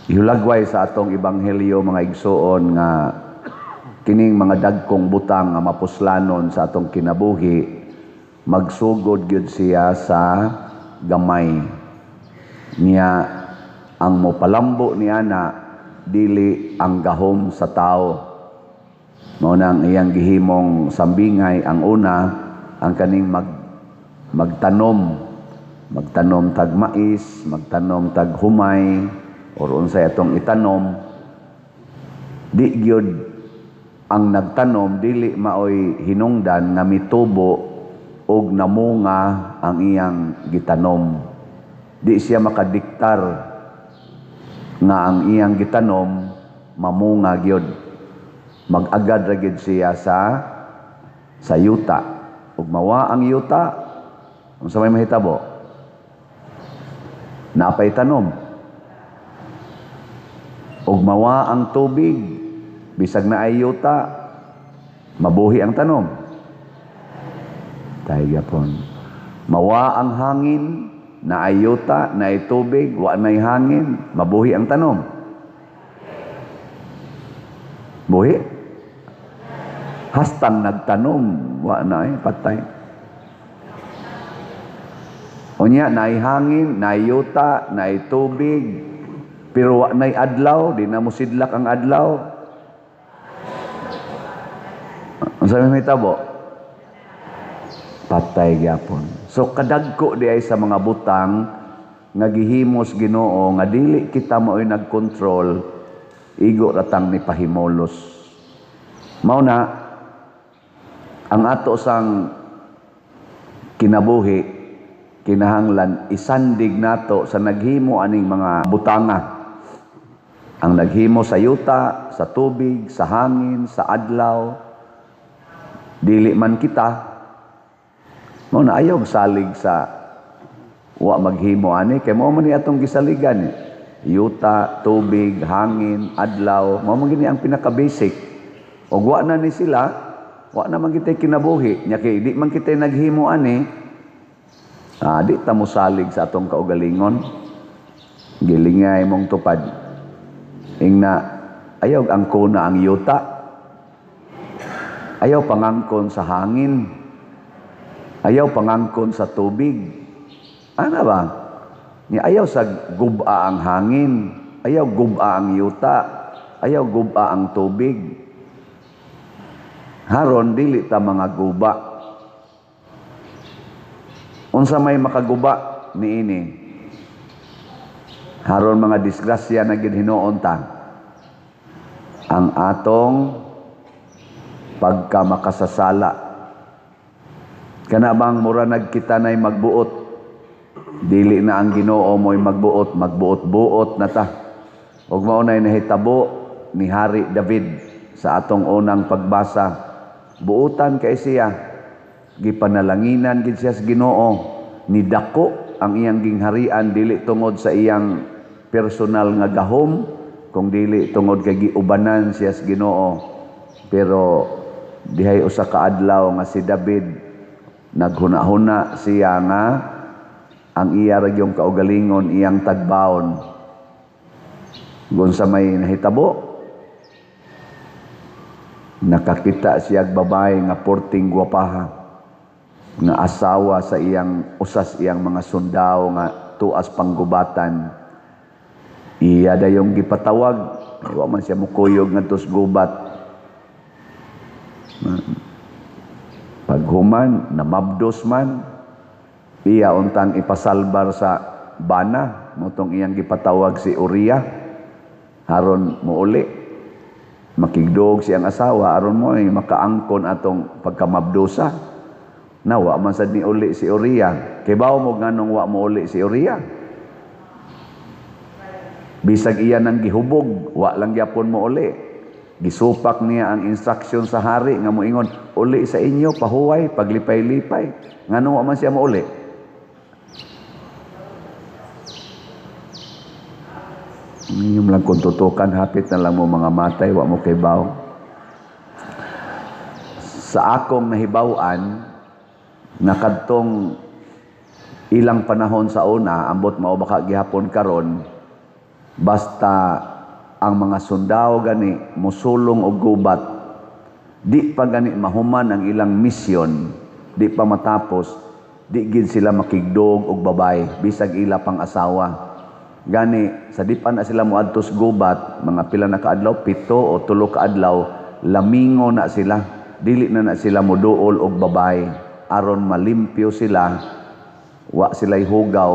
Ihulagway sa atong ebanghelyo, mga igsuon, nga kining mga dagkong butang nga mapuslanon sa atong kinabuhi, magsugod gyud siya sa gamay. Niya ang mopalambo ni ana dili ang gahom sa tao. Mao nang iyang gihimong sambingay ang una, ang kaning magtanom, magtanom tag mais, magtanom tag humay or unsay atong itanom. Di gyud ang nagtanom, dili maoy hinungdan nga mitubo og namunga ang iyang gitanom. Di siya makadiktar nga ang iyang gitanom mamunga gyud. Mag-agad ra gyud siya sa yuta. Ug mawa ang yuta, unsa may mahitabo? Napay tanom. Ug mawa ang tubig, bisag naay yuta, mabuhi ang tanom? Tayo gyapon. Mawa ang hangin, naay yuta, naay tubig, wa nay hangin, mabuhi ang tanom? Buhi? Hastang nagtanom, wa na eh, patay. Unya, naay hangin, naay yuta, naay tubig, pero wa nay adlaw, di na mo sidlak ang adlaw. Unsa may mahitabo? Patay gyapon. So kadagko di ay sa mga butang nga gihimos Ginoo nga dili kita mao'y nagkontrol, igo ratang ni pahimolos. Mao na ang ato sang kinabuhi, kinahanglan isandig nato sa naghimo aning mga butanga. Ang naghimo sa yuta, sa tubig, sa hangin, sa adlaw, dili man kita. Mao na ayaw salig sa wa maghimo ani kay mao man ni atong gisaligan eh. Yuta, tubig, hangin, adlaw, mao man gini ang pinaka-basic. Ug wa na ni sila, wa na man kitay kinabuhi. Nya kay di man kitay naghimo ani, di ta mosalig sa atong kaugalingon. Gilingay mong tupad. Ingna, ayaw angkona ang yuta. Ayaw pangangkon sa hangin. Ayaw pangangkon sa tubig. Ana ba? Nya ayaw sa guba ang hangin. Ayaw guba ang yuta. Ayaw guba ang tubig. Haron dili ta mga guba. Unsa may makaguba niini? Haron mga disgrasya na gid hinuon ta. Ang atong pagkamakasasala. Kana bang mura nagkita na'y magbuot? Dili na ang Ginoo mo'y magbuot, magbuot-buot na ta. Ug mao na'y nahitabo ni Hari David sa atong unang pagbasa. Buotan kay siya, gipanalanginan gid siya sa Ginoo, nidako ang iyang gingharian dili tungod sa iyang personal nga gahom, kung dili tungod kay giubanan siya sa Ginoo. Pero dihay usa ka adlaw nga si David naghuna-huna siya nga ang iya ra gyung kaugalingon iyang tagbaon. Gun sa may nahitabo, nakakita siya og babae nga porting gwapaha, nga asawa sa iyang usas iyang mga sundao nga tuas panggubatan. Iya dayong gipatawag, wa man siya mukuyog ngadto sa gubat. Paghuman, namabdos man, iya untang ipasalbar sa bana, motong iyang gipatawag si Uriah, haron muuli. Makigdog siyang asawa, aron mo ay makaangkon atong pagkamabdosa. Nawa man sad ni uli si Uriah. Kibaw mo nganong wa mo uli si Uriah? Bisag iya nang gihubog, wa lang gyapon mo uli. Gisupak niya ang instruction sa hari nga moingon, uli sa inyo, pahuway, paglipay-lipay. Nganong wa man siya mouli? Inyong lang kung tutukan, hapit na lang mo mga matay, wa mo kibaw. Sa akong nahibaw-an, nakadtong ilang panahon sa una, ambot mao baka gihapon karon, Basta ang mga sundao gani musulong og gubat, di pa gani mahuman ang ilang misyon, di pa matapos, di gid sila makigdog og babay bisag ila pang asawa. Gani sa di pa na sila moadto sa gubat, mga pila na kaadlaw, 7 o 3 ka adlaw, lamingo na sila, dili na na sila moduol og babay aron malimpyo sila, wa sila'y hugaw,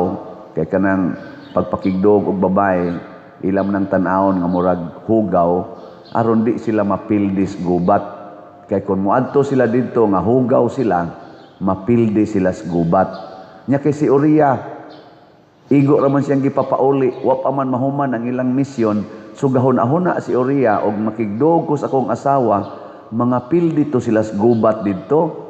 kay kanang pagpakigdog og babay ilam ng tan-awon nga murag hugaw, aron di sila mapildis gubat. Kay kung moadto sila didto nga hugaw sila, mapildi sila sa gubat. Nya kay si Uriah, igo ra man siyang gipapauli, wa pa man mahuman ang ilang misyon, so gahuna-huna si Uriah, og makigdog ko sa akong asawa, mga pildi to sila sa gubat didto,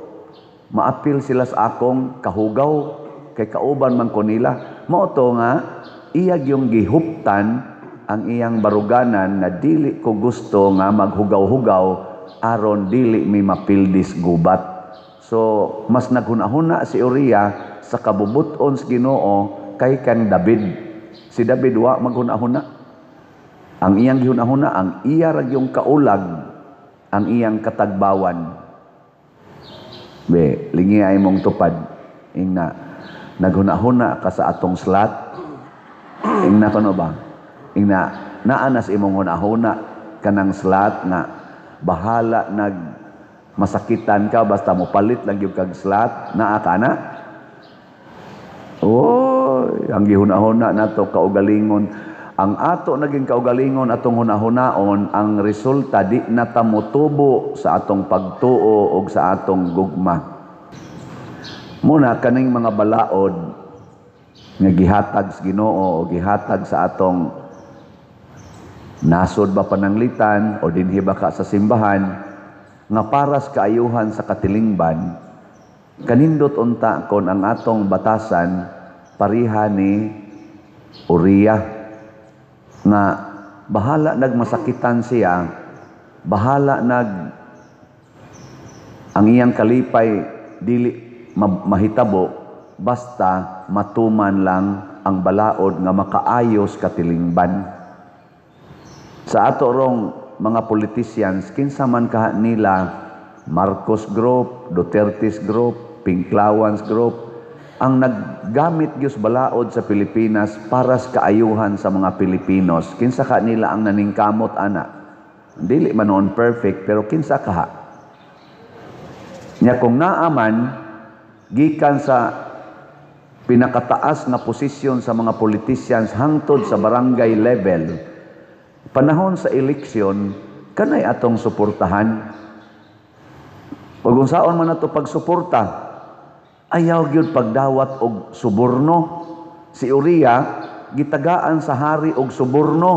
maapil sila sa akong kahugaw, kay kauban man ko nila. Mao to nga iya yung gihuptan ang iyang baruganan na dili ko gusto nga maghugaw-hugaw aron dili mi mapildis gubat. So mas naghuna-huna si Uriah sa kabubuton sa Ginoo kay kang David. Si David wa maghuna-huna. Ang iyang gihuna-huna, ang iya ra yung kaulag, ang iyang katagbawan. Be, lingi ay mong tupad. Ingna, naghuna-huna ka sa atong slot. Ingna kuno ba? Ingna, naa na sa imong huna-huna kanang slot nga bahala nag masakitan ka basta mo palit lang yung kag slot, naa ka na? Oh, ang gihuna-huna nato kaugalingon. Ang ato naging kaugalingon atong hunahunaon, ang resulta di na ta motubo sa atong pagtuo og sa atong gugma. Muna kaning mga balaod nga gihatag sa Ginoo o gihatag sa atong nasod ba pananglitan o dinhi ba ka sa simbahan nga para sa kaayuhan sa katilingban, kanindot unta kon ang atong batasan pareha ni Uriah nga bahala nagmasakitan siya, bahala nag ang iyang kalipay dili mahitabo, basta matuman lang ang balaod nga makaayos katilingban. Sa ato rong mga politicians, kinsa man kaha nila, Marcos Group, Duterte's Group, Pinklawans Group, ang naggamit gyud balaod sa Pilipinas para sa kaayuhan sa mga Pilipinos, kinsa ka nila ang naningkamot ana? Dili man noon perfect, pero kinsa kaha nya? Kung naaman gikan sa pinakataas nga posisyon sa mga politicians hangtod sa barangay level, panahon sa eleksyon, kanay atong suportahan. Pag unsaon man nato pagsuporta, ayaw gyud pagdawat og suborno. Si Uriah gitagaan sa hari og suborno,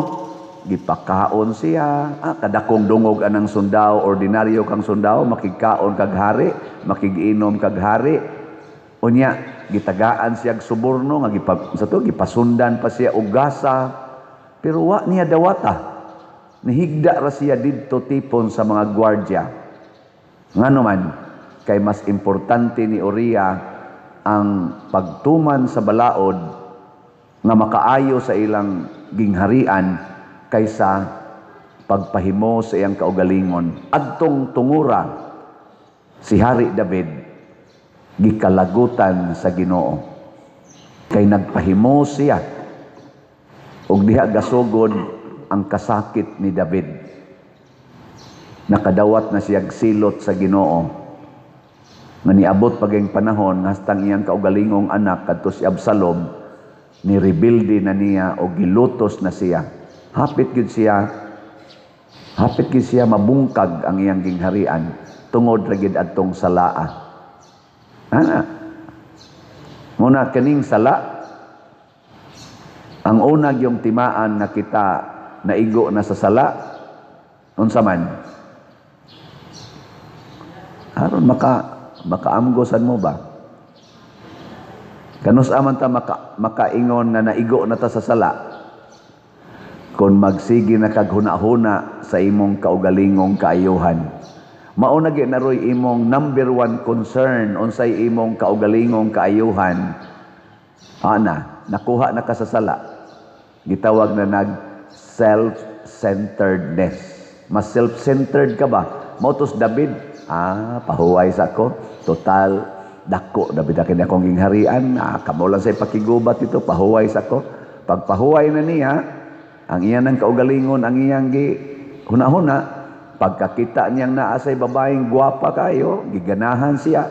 gipakaon siya. Ah, kadakong dungog anang sundao, ordinaryo kang sundao, makigkaon kag hari, makigiinom kag hari. Unya gitagaan siya og suborno nga gipa, sa to gipasundan pa siya og gasa, pero wa niya dawata, nihigda ra siya didto tipon sa mga gwardya. Ngano man? Kay mas importante ni Uriah ang pagtuman sa balaod nga makaayo sa ilang gingharian kaysa pagpahimo sa iyang kaugalingon. Adtong tungura, si Hari David gikalagutan sa Ginoo kay nagpahimo siya, ug diha gasugod ang kasakit ni David. Nakadawat na siya silot sa Ginoo nga niabot paging panahon hastang iyang kaugalingong anak kadto si Absalom ni rebelde na niya o gilutos na siya. Hapit gyud siya, hapit gyud siya mabungkag ang iyang gingharian tungod ra gyud adtong salaa ana. Muna kaning sala ang una yung timaan nga kita naigo na sa sala. Unsa man aron makaamgosan mo ba? Kanus man ta makaingon nga naigo na ta sa sala? Kung magsige na kag huna-huna sa imong kaugalingong kaayuhan. Mao na gyud na roy imong number one concern, unsay imong kaugalingong kaayuhan. Ana, nakuha na ka sa sala. Gitawag na nag self-centeredness. Mas self-centered ka ba? Mao to si David, pahuway sa ko. Total, dako, David akin akong gingharian. Kamo lang sa pakigubat ito, pahuway sa ko. Pagpahuway na niya, ang iya ng kaugalingon, ang iyang gi huna-huna, pagkakita niyang naa say babaeng gwapa kayo, giganahan siya,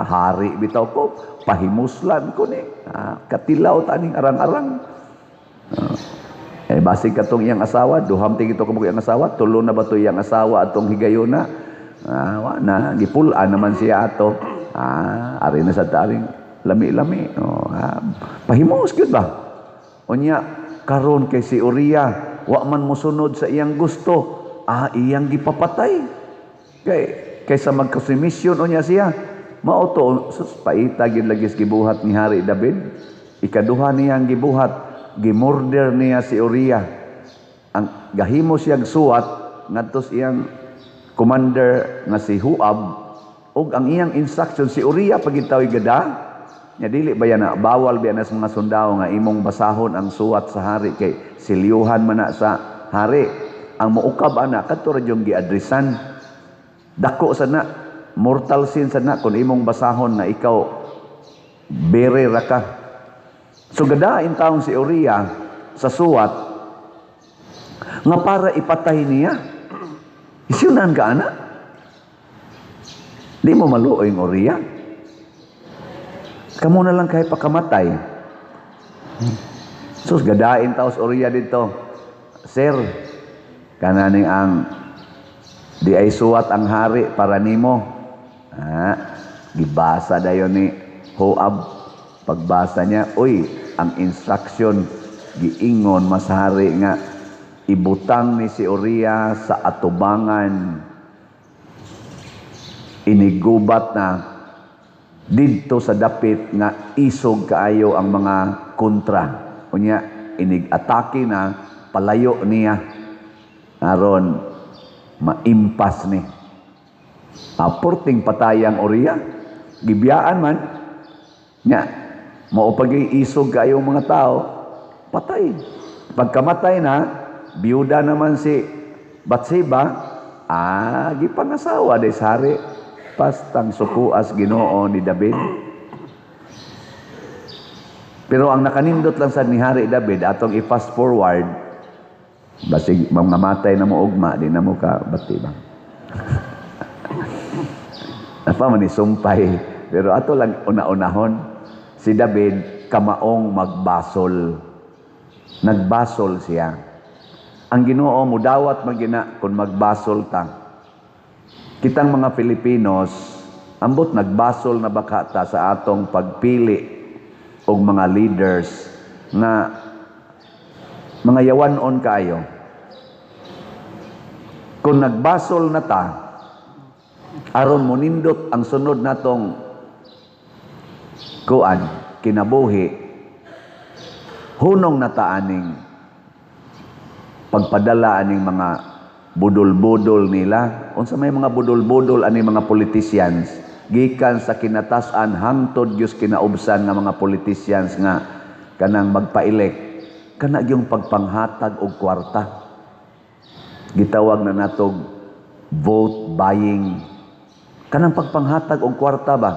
hari bitaw ko, pahimuslan ko ni, katilaw taning arang-arang. Eh, basig katong iyang asawa, duham tig ito kabuk iyang asawa, tulo na ba to iyang asawa atong higayuna? Wa na, gipulaan naman siya ato. Ari na sa taring lami-lami. Oh, pahimos gyud ba? Unya, karon kay si Uriah, wa man mosunod sa iyang gusto, iyang gipapatay. Kay kaysa magkasumisyon unya siya, mao to, sus, paita gyud lagi gibuhat ni Hari David. Ikaduha niyang gibuhat, gimurder niya si Uriah. Ang gahimo siyang suwat ngadto sa iyang commander nga si Joab, ug ang iyang instruction si Uriah pagitaw gada nya, dili ba yan na bawal biya na sa mga sundao nga imong basahon ang suwat sa hari kay silyuhan man na sa hari. Ang muukab ana kadto ra yung giadresan. Dako sa na, mortal sin sa na kung imong basahon na ikaw bere ra ka. So gadain taon si Uriah sa suwat nga para ipatay niya. Isyunan ka ana? Di mo maluoy ang Uriah. Kamo na lang kay pakamatay. Sus, gadain taos Uriah dito. Sir, kananing ang di ay suwat ang hari para nimo. Gibasa dayon ni Joab. Pagbasa niya, uy, ang instruction giingon mas hari nga ibutang ni si Uriah sa atubangan inigubat na didto sa dapit nga isog kaayo ang mga kontra. Unya inig-atake na palayo niya aron maimpas ni. Aporting patayang Uriah, gibiyaan man nya mao pag isog kaayo mga tao, patay. Pagkamatay na, biyuda naman si Batseba, gipangasawa day sa hari. Pastang sukuas Ginoo ni David. Pero ang nakanindot lang sa ni Hari David, atong i-fast forward, basig mga matay na mo ugma, di na mo ka bati ba? Napa man ni sumpay. Pero ato lang una-unahon, si David kamaong magbasol. Nagbasol siya. Ang Ginoo mudawat magina kung magbasol ta. Kitang mga Filipinos, ambot nagbasol na baka ta sa atong pagpili og mga leaders nga mga yawanon kaayo. Kung nagbasol na ta, aron monindot ang sunod natong kuan kinabuhi, hunong na ta aning pagpadala aning mga budol-budol nila. Unsa may mga budol-budol ani mga politicians, gikan sa kinatasan hangtod gyud kinaubsan nga mga politicians nga kanang magpa-elect, kana gyung pagpanghatag og kwarta. Gitawag na natog vote buying. Kanang pagpanghatag og kwarta ba?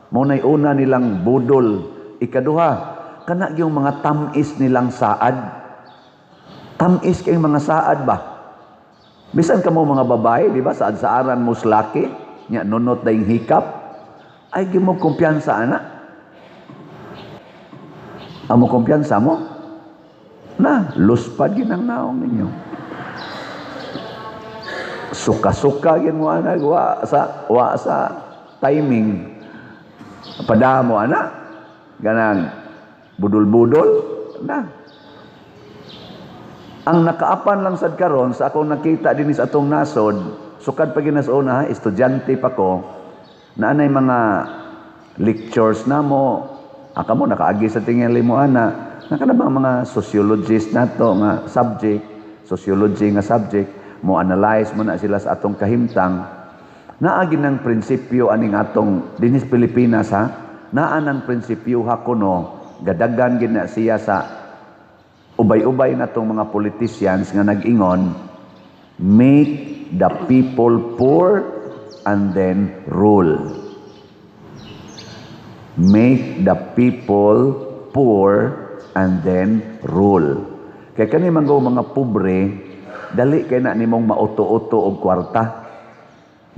Mao nay una nilang budol. Ikaduha, kana yung mga tamis nilang saad. Tamis kay mga saad ba? Bisan kamo mga babae, di ba? Saad-saaran mo laki, nya nunot dayong hikap. Ay mo kumpiyansa ana. Amo kumpiyansa mo? Na, luspad ginang naong ninyo. Suka-suka gin mo ana, wa sa timing. Padamo ana. Ganang budol-budol na. Ang nakaapan lang sad karon sa akong nakita dinhi sa atong nasod, sukad pa ginas una, estudyante pa ko, na anay mga lectures namo, aka mo nakaagi sa tingali mo ana, naka na ba mga sociologist nato nga subject, sociology nga subject, mo analyze mo na sila sa atong kahimtang, naagi ng prinsipyo aning atong dinhi sa Pilipinas ha, naa ng prinsipyo ha kuno, gadagan gid na siya sa Ubay-ubay na tong mga politicians nga nag-ingon, "Make the people poor and then rule." Make the people poor and then rule. Kay kani man mga pobre, dali kay na nimong mauto-uto og kwarta.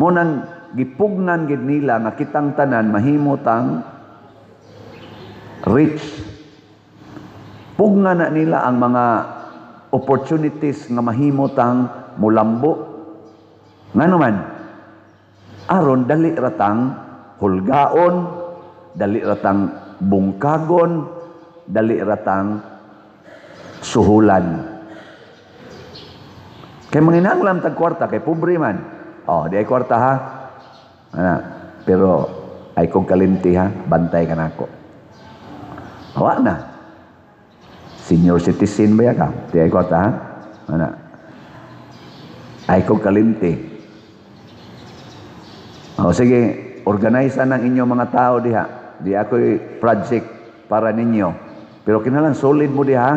Mao nang gipugnan gid nila nga kitang tanan mahimo tang rich. Pugnan na nila ang mga opportunities nga mahimo tang mulambo. Ngano man? Aron dali ratang hulgaon, dali ratang bungkagon, dali ratang suhulan. Kay manginahanglan tag kwarta kay pobre man. Oh, di ay kwarta ha. Ana, pero ay kong kalimti ha, bantay ka nako. Wa na. Senior citizen ba ya ka? Di ay kwarta ha? Ana. Ay kong kalimti. O sige, organize ng inyong mga tao diha. Di ako'y project para ninyo. Pero kinahanglan solid mo diha.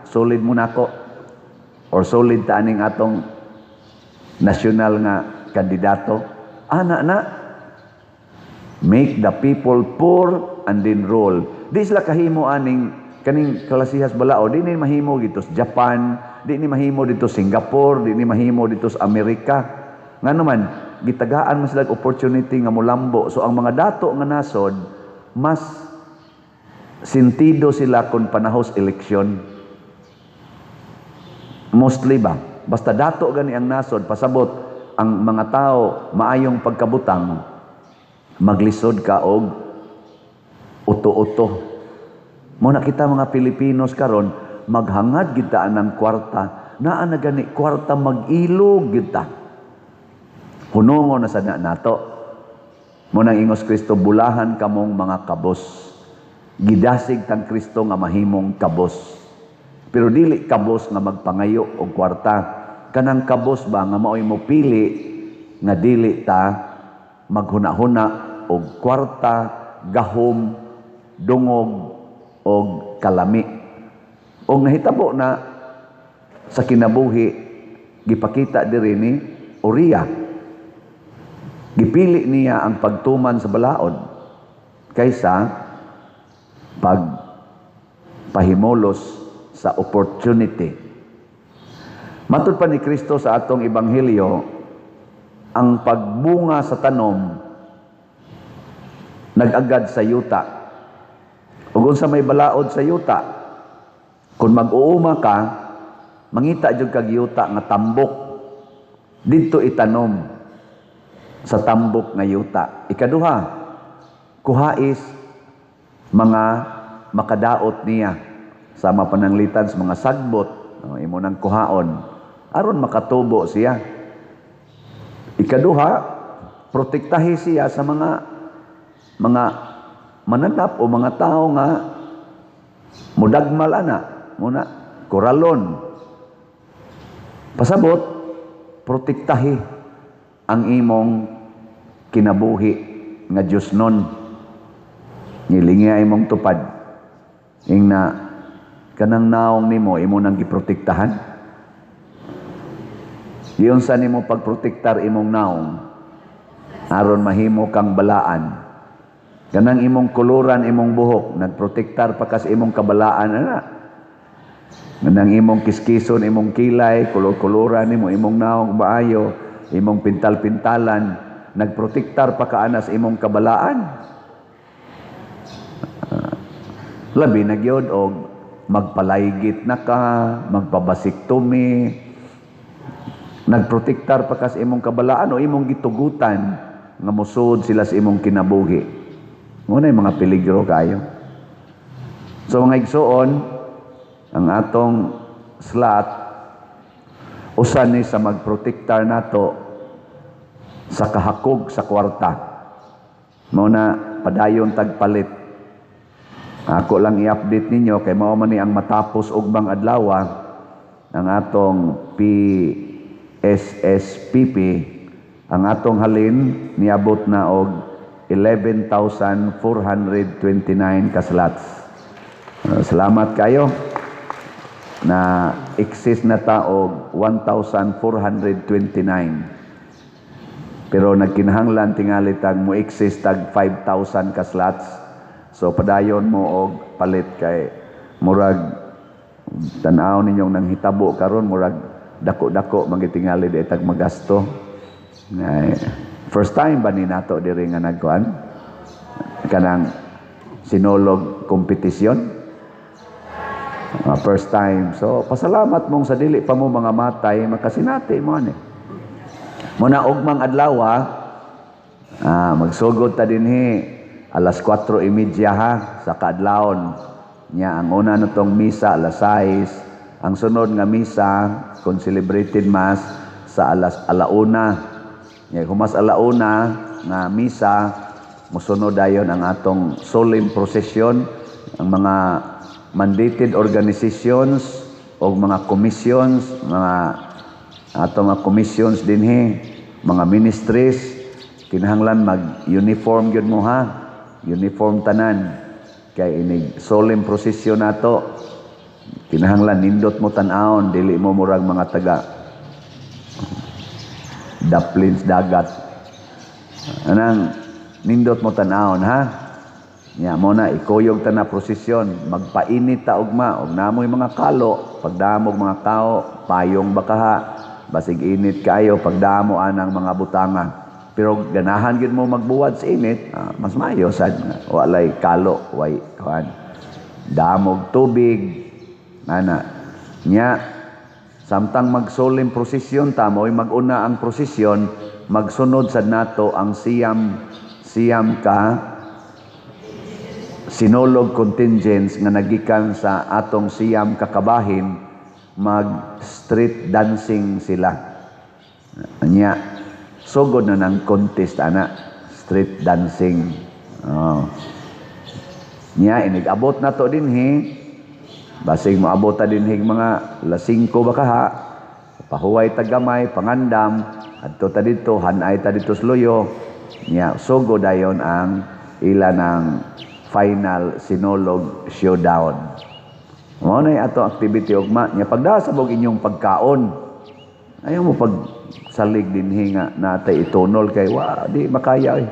Solid mo nako. Or solid ta aning atong national nga kandidato. Ana na. Make the people poor and then rule. Di sila kahimo aning kaning kalasihas balao. Di ni mahimo dito sa Japan, di ni mahimo dito sa Singapore, di ni mahimo dito sa Amerika. Ngano man, gitagaan man sila og opportunity nga mulambo. So ang mga dato nga nasod, mas sintido sila kung panahos eleksyon. Mostly ba? Basta dato gani ang nasod, pasabot ang mga tao maayong pagkabutang, maglisod ka og uto-uto. Mao na kita mga Pilipinos karon maghangad kita ng kwarta, naa na gani kwarta, mag-ilog kita. Hunongon na sa na nato. Mao nang ingos Kristo, "Bulahan kamong mga kabos." Gidasig tang Kristo nga mahimong kabos. Pero dili kabos nga magpangayo og kwarta. Kanang kabos ba nga maoy mo pili nga dili ta maghuna-huna og kwarta, gahom, dungog og kalami. Og nahitabo na sa kinabuhi, gipakita diri ni Uriah. Gipili niya ang pagtuman sa balaod kaysa pag pahimulos sa opportunity. Matud pa ni Kristo sa atong ebanghelyo, ang pagbunga sa tanom nag-agad sa yuta. Ug unsa may balaod sa yuta? Kung mag-uuma ka, mangita jud kag yuta nga tambok. Didto itanom sa tambok nga yuta. Ikaduha, kuhais mga makadaot niya sama pananglitan sa mga sagbot, no, imo nang kuhaon aron makatubo siya. Ikaduha, protektahi siya sa mga mananap o mga tao nga mudagmal ana, muna koralon. Pasabot, protektahi ang imong kinabuhi nga Diyos nun. Ngilingi imong tupad. Ingna kanang naong nimo, imo nang giprotektahan. Giunsa nimo pagprotektar imong naong aron mahimo kang balaan? Kanang imong kuluran imong buhok, nagprotektar pa kas imong kabalaan ana. Kanang imong kiskison, imong kilay, kulor-kuluran nimo imong naong maayo, imong pintal-pintalan, nagprotektar pa ka ana sa imong kabalaan. Labi na gyud og magpalaygit na ka, magpa-vasectomy, nagprotektar pa ka sa imong kabalaan o imong gitugutan nga mosud sila sa imong kinabuhi. Mao na yung mga peligro kayo. So mga igsuon, ang atong slot usa ni sa magprotektar nato sa kahakog sa kwarta. Mao na padayon tagpalit. Ako lang i-update ninyo kay mao man ni ang matapos ugmang adlaw ang atong PSSPP. Ang atong halin niabot na og 11,429 ka slots. Salamat kayo. Na exist na ta og 1,429. Pero nagkinahanglan tingali tag mo exist tag 5,000 ka slots. So padayon mo og palit kay murag tan-aw ninyong nanghitabo karon, murag dako-dako magitingali di tag magasto. Ay, first time ba ni nato diri nga nagkuan? Kanang Sinulog competition? First time. So pasalamat mong sa dili pa mo mga matay, makasinati mo ani. Muna ugmang adlaw, magsugod ta dinhi alas 4:30 ha sa kaadlawon. Nya ang una natong misa alas 6, ang sunod nga misa, concelebrated mass, sa alas alauna. Nya humas alauna nga misa, mosunod dayon ang atong solemn procession. Ang mga mandated organizations o mga commissions, mga atong mga commissions dinhi, mga ministries, kinahanglan mag-uniform gyud mo ha. Uniform tanan kay inig solemn procession nato, kinahanglan nindot mo tan-awon, dili mo murag mga taga daplins dagat. Anang nindot mo tan-awon ha. Nya mo na ikuyog ta na prosesyon, magpainit ta ugma og namoy mga kalo, pagdamog mga kao, payong bakaha, basig init kayo pagdamo anang mga butanga. Pero ganahan gyud mo magbuwad sa init, mas maayo sad walay kalo, way kuan. Damog tubig ana. Nya samtang mag-solemn prosesyon ta, mo'y mag-una ang prosesyon, magsunod sad nato ang 9 ka Sinulog contingents nga nagikan sa atong 9 ka kabahin, mag street dancing sila. Anya sugod na ng contest ana, street dancing. Oh. Nya inig-abot na to dinhi, basig moabot ta dinhi mga alas 5 ba kaha, pahuway ta gamay, pangandam, adto ta didto, hanay ta didto sa luyo. Nya sugod dayon ang ila ng final Sinulog showdown. Mao na ato activity ugma. Nya pagdasabog inyong pagkaon. Ayaw mo pag salig dinhi nga natay itunol kay wa di makaya eh.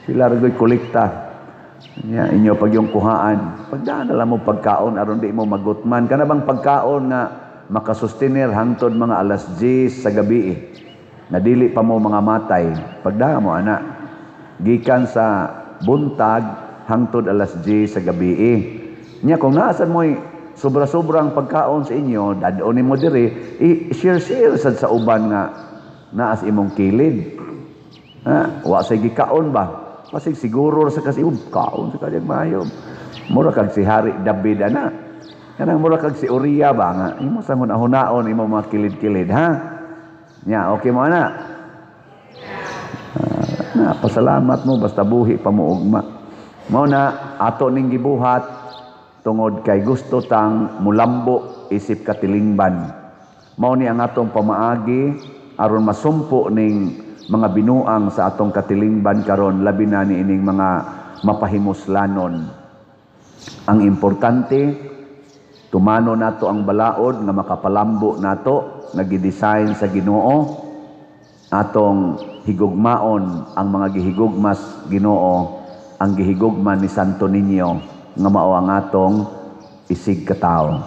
Sila ra kolekta. Nya inyo pag yung kuhaan. Pagdaan na lang mo pagkaon aron di mo magutman. Kana bang pagkaon nga makasustenir hangtod mga alas 10 sa gabi eh. Na dili pa mo mga matay. Pagdaan mo ana. Gikan sa buntag hangtod alas 10 sa gabi eh. Nya kung naasan mo'y sobra-sobrang pagkaon sa inyo, dad-on mo diri, i-share-share sad sa uban nga naas imong kilid. Ha? Wa say gikaon ba? Pasig siguro sa kasi kaon sa kanyang mayo. Mura kag si Hari David ana. Kanang mura kag si Uriah ba nga imo sa hunaon imo mga kilid-kilid ha. Nya okay mo ana. Na pasalamat mo basta buhi pa mo ugma. Mao na ato ning gibuhat tungod kay gusto tang mulambo isip katilingban. Mao ni ang atong pamaagi aron masumpo ning mga binuang sa atong katilingban karon, labi na ni ining mga mapahimuslanon. Ang importante, tumano nato ang balaod nga makapalambo nato nga gidesign sa Ginoo, atong higugmaon ang mga gihigugmas Ginoo, ang gihigugma ni Santo Niño nga mao ang atong isig katawo.